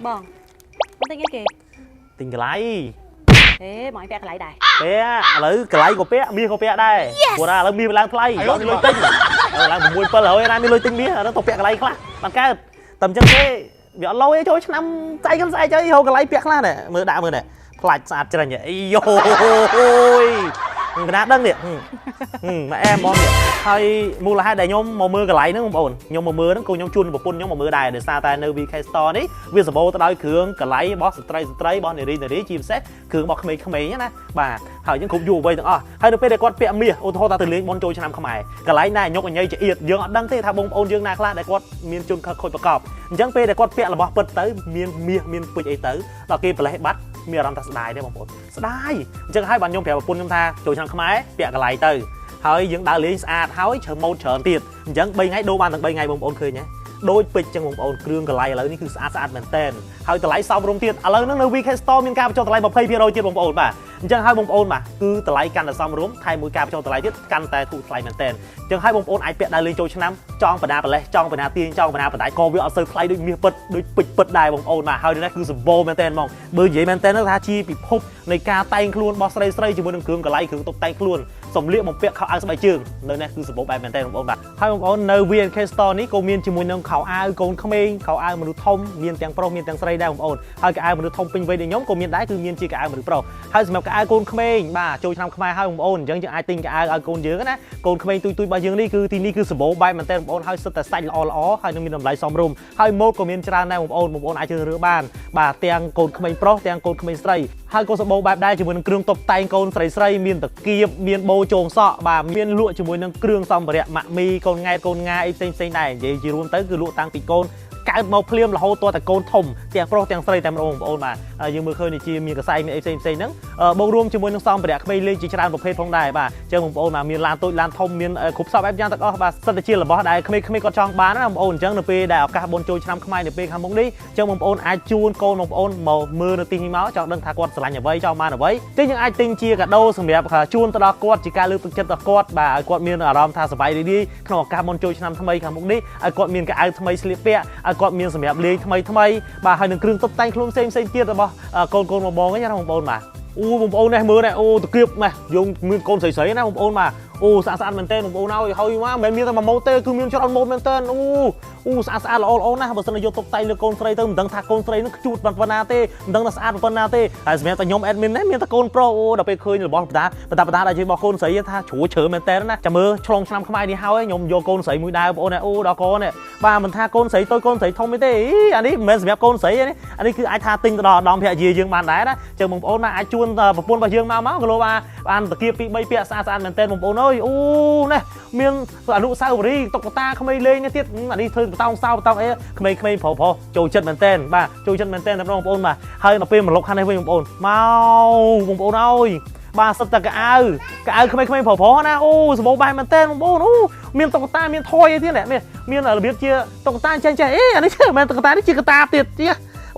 បងទិញអីគេ ទិញកន្លៃ ហេបងឯងពាក់កន្លៃដែរ ពាក់ឥឡូវកន្លៃក៏ពាក់មាសក៏ពាក់ដែរព្រោះថាឥឡូវមាសវាឡើងថ្លៃបងមានលុយទិញឥឡូវឡើង6 700ណាមានលុយទិញមាសឥឡូវទៅពាក់កន្លៃខ្លះបានកើតតែអញ្ចឹងទេវាអត់លយទេចូលឆ្នាំស្អែកស្អែកអីហៅកន្លៃពាក់ខ្លះនេះមើលដាក់មើលនេះផ្លាច់ស្អាតច្រាញ់អីយោយកណាដឹងនេះម៉ែអែមហ្មងនេះហើយមូលហេតុដែលខ្ញុំមកមើលកន្លៃហ្នឹងបងប្អូនខ្ញុំមកមើលហ្នឹងក៏ខ្ញុំជូនប្រពន្ធខ្ញុំមកមើលដែរដោយសារតែនៅ VK Store នេះវាសម្បូរទៅដោយគ្រឿងកន្លៃរបស់ស្ត្រីស្ត្រីរបស់នារីនារីជាពិសេសគ្រឿងរបស់ក្មេងៗណាបាទហើយយើងគ្រប់យុវវ័យទាំងអស់ហើយនៅពេលដែលគាត់ពាក់មាសឧទាហរណ៍ថាទៅលេងបុណ្យចូលឆ្នាំខ្មែរកន្លែងណាញុកញញចៀតយើងអត់ដឹងទេថាបងប្អូនយើងណាខ្លះដែលគាត់មានជនខិលខូចប្រកបអញ្ចឹងពេលដែលគាត់ពាក់របស់ពិតទៅមានមាសមានពេជ្រអីទៅដល់គេប្រលេះបាត់មានអារម្មណ៍ថាស្ដាយទេបងប្អូនស្ដាយអញ្ចឹងហើយបានខ្ញុំប្រាប់ប្រពន្ធខ្ញុំថាចូលឆ្នាំខ្មែរពាក់កន្លៃទៅហើយយើងដើរលេងស្អាតហើយជ្រើម៉ូតច្រើនទៀតអញ្ចឹង3ថ្ងៃដូរបានទាំង3ថ្ងៃបងប្អូនឃើញទេដូចពេជ្រចឹងបងប្អូនគ្រឿងកន្លៃឥឡូវនេះគឺស្អាតស្អាតមែនតើហើយតម្លៃសមរម្យទៀតឥឡូវហ្នឹងនៅ VK Store មានការបញ្ចុះតម្លៃ20%ទៀតបងប្អូនបាទអញ្ចឹងហើយបងប្អូនបាទគឺតម្លៃកាន់តែសមរម្យថែមមួយការបញ្ចុះតម្លៃទៀតកាន់តែធូរថ្លៃមែនតើអញ្ចឹងហើយបងប្អូនអាចពាក់ដើរលេងចូលឆ្នាំចង់បដាប្រលេះចង់បដាទាញចង់បដាបដាក៏វាអត់សូវថ្លៃដូចមាសពិតដូចពេជ្រពិតដែរបងប្អូនបាទហើយនេះគឺសម្បូរមែនតើហ្មងបើនិយាយមែនតើថាជាពិភពនៃការតែងខ្លួនរបស់ស្រីស្រីជាមួយនឹងគ្រឿងកន្លៃគ្រឿងតុបតែងខ្លួនសម្លៀកបំពាក់ខោអាវស្បែកជើងនៅនេះគឺសម្បូរបែបមែនតើបងប្អូនបាទហើយបងប្អូននៅ VNK Store នេះក៏មានជាមួយនឹងខោអាវកូនក្មេងខោអាវមនុស្សធំមានទាំងប្រុសមានទាំងស្រីដែរបងប្អូនហើយកៅអៅមនុស្សធំពេញវ័យដូចខ្ញុំក៏មានដែរគឺមានជាកៅអៅមនុស្សប្រុសហើយសម្រាប់កៅអៅកូនក្មេងបាទចូលឆ្នាំខ្មែរហើយបងប្អូនអញ្ចឹងយើងអាចទិញកៅអៅឲ្យកូនយើងណាកូនក្មេងទូចៗរបស់យើងនេះគឺទីនេះគឺសម្បូរបែបមែនតើបងប្អូនហើយសុទ្ធតែសាច់ល្អល្អហើយនឹងមានតម្លៃសមរម្យហើយម៉ូតក៏មានច្រើនដែរបងប្អូនបងប្អូនអាចជ្រើសរើសបានបាទទាំងកូនក្មេងប្រុសទាំងកូនក្មេងស្រីហើយក៏សម្បូរបែបដែរជាមួយនឹងគ្រឿងតុបតែងកូនស្រីស្រីមានតាគៀបមានបូជងសក់បាទមានលក់ជាមួយនឹងគ្រឿងសម្ភារៈម៉ាក់មីកូនង៉ែតកូនងាអីផ្សេងផ្សេងដែរនិយាយជារួមទៅគឺលក់តាំងពីកូនកើតមកភ្លាមរហូតតតែកូនធំទាំងប្រុសទាំងស្រីតែម្ដងបងប្អូនបាទយើងមើលឃើញនេះជាមានកសែងមានអីផ្សេងផ្សេងហ្នឹងបូករួមជាមួយនឹងសម្ភារៈក្មេងលេងជាច្រើនប្រភេទផងដែរបាទអញ្ចឹងបងប្អូនបាទមានឡានតូចឡានធំមានគ្រប់សពបែបយ៉ាងទាំងអស់បាទសិតតែជារបស់ដែលក្មេងៗគាត់ចង់បានណាបងប្អូនអញ្ចឹងនៅពេលដែលឱកាសបុណ្យចូលឆ្នាំខ្មែរនៅពេលខាងមុខនេះអញ្ចឹងបងប្អូនអាចជួនកូនបងប្អូនមកមើលនៅទីនេះមកចង់ដឹងថាគាត់ស្រឡាញ់អ្វីចង់បានអ្វីចឹងយើងអាចទិញជាកាដូសម្រាប់ជូនទៅដល់គាត់ជាការលើកទឹកចិត្តដល់គាត់បាទឲ្យគាត់មានអារម្មណ៍ថាសប្បាយរីករាយក្នុងឱកាសបុណ្យចូលឆ្នាំថ្មីខាងមុខនេះឲ្យគាត់មានកៅអៅថ្មីស្លៀកពាក់ឲ្យគាត់មានសម្រាប់លេងថ្មីថ្មីបាទហើយនឹងគ្រឿងតុបតែងខ្លួនផ្សេងផ្សេងទៀតរបស់កូនកូនបងបងហ្នឹងណាបងប្អូនបាទអូបងប្អូននេះមើលនេះអូតគៀបម៉េះយើងមានកូនស្រីស្រីណាបងប្អូនបាទអូស្អាតស្អាតមែនទែនបងប្អូនហើយហើយមកមិនមែនមានតែមួយម៉ូតទេគឺមានច្រើនម៉ូតមែនទែនអូអូស្អាតស្អាតល្អល្អណាស់បើសិនជាយកតុបតែងលើកូនស្រីទៅមិនដឹងថាកូនស្រីនឹងខ្ជូតប៉ុណ្ណាទេមិនដឹងថាស្អាតប៉ុណ្ណាទេហើយសម្រាប់តែខ្ញុំ admin នេះមានតែកូនប្រុសអូដល់ពេលឃើញរបស់បដាបដាបដាដែលជារបស់កូនស្រីថាជ្រួជ្រើមែនទែនណាចាំមើលឆ្លងឆ្នាំខ្មែរនេះហើយខ្ញុំយកកូនស្រីមួយដែរបងប្អូនអូដល់កនេះបាទមិនថាកូនស្រីតូចកូនស្រីធំទេអានេះមិនមែនសម្រាប់កូនស្រីទេអានេះគឺអាចថាទិញទៅដល់ឧត្តមភរិយាយើងបានដែរណាចឹងបងប្អូនណាអាចជួនប្រពន្ធរបស់យើងមកមកគីឡូបាទបានតាគៀប2 3ពាក់ស្អាតស្អាតមែនទែនបងប្អូនអើយអូនេះមានអនុស្សាវរីយ៍តុក្កតាក្មេងលេងនេះទៀតអានេះធ្វើបតោងសោបតោងអីក្មេងៗប្រុសប្រុសចូលចិត្តមែនទែនបាទចូលចិត្តមែនទែនតែបងប្អូនបាទហើយដល់ពេលមកលុកខាងនេះវិញបងប្អូនមកបងប្អូនអើយបាទសិតតែកៅអៅកៅអៅក្មេងៗប្រុសប្រុសណាអូសម្បូរបែបមែនទែនបងប្អូនអូមានតុក្កតាមានថយអីទៀតនេះមានរបៀបជាតុក្កតាចេះចេះអេអានេះមិនមែនតុក្កតានេះជាកតាទៀតជា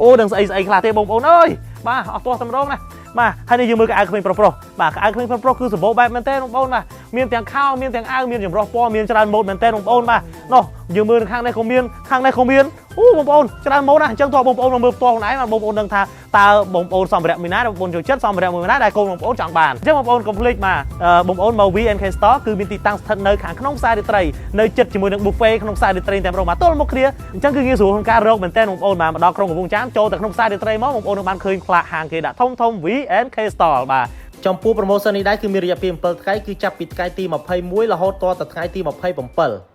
អូដឹងស្អីស្អីខ្លះទេបងប្អូនអើយបាទអស់ទាស់តែម្ដងណាបាទហើយនេះយើងមើលកៅអៅក្មេងប្រុសប្រុសបាទកៅអៅក្មេងប្រុសប្រុសគឺសម្បូរបែបមែនទែនបងប្អូនបាទមានទាំងខោមានទាំងអាវមានចម្រោះពណ៌មានច្រើនម៉ូតមែនទែនបងប្អូនបាទនោះយើងមើលខាងនេះក៏មានខាងនេះក៏មានអូបងប្អូនច្រើនម៉ូតណាស់អញ្ចឹងតើបងប្អូនមកមើលផ្ទាល់ខ្លួនឯងបងប្អូនដឹងថាតើបងប្អូនសម្ភារៈមួយណាបងប្អូនចូលចិត្តសម្ភារៈមួយណាដែលកូនបងប្អូនចង់បានអញ្ចឹងបងប្អូនកុំភ្លេចបាទបងប្អូនមក VNK Store គឺមានទីតាំងស្ថិតនៅខាងក្នុងផ្សាររាត្រីនៅជិតជាមួយនឹង buffet ក្នុងផ្សាររាត្រីតែម្ដងបាទទល់មុខគ្នាអញ្ចឹងគឺងាយស្រួលក្នុងការរកមែនទែនបងប្អូនបាទមកដល់ក្រុងកំពង់ចាមចូលទៅក្នុងផ្សាររាត្រីមកបងប្អូននឹងបានឃើញផ្លាកហាងគេដាក់ធំធំ VNK Store បាទចំពោះ promotion នេះដែរគឺមានរយៈពេល7ថ្ងៃគឺចាប់ពីថ្ងៃទី21រហូតដល់ថ្ងៃទី27។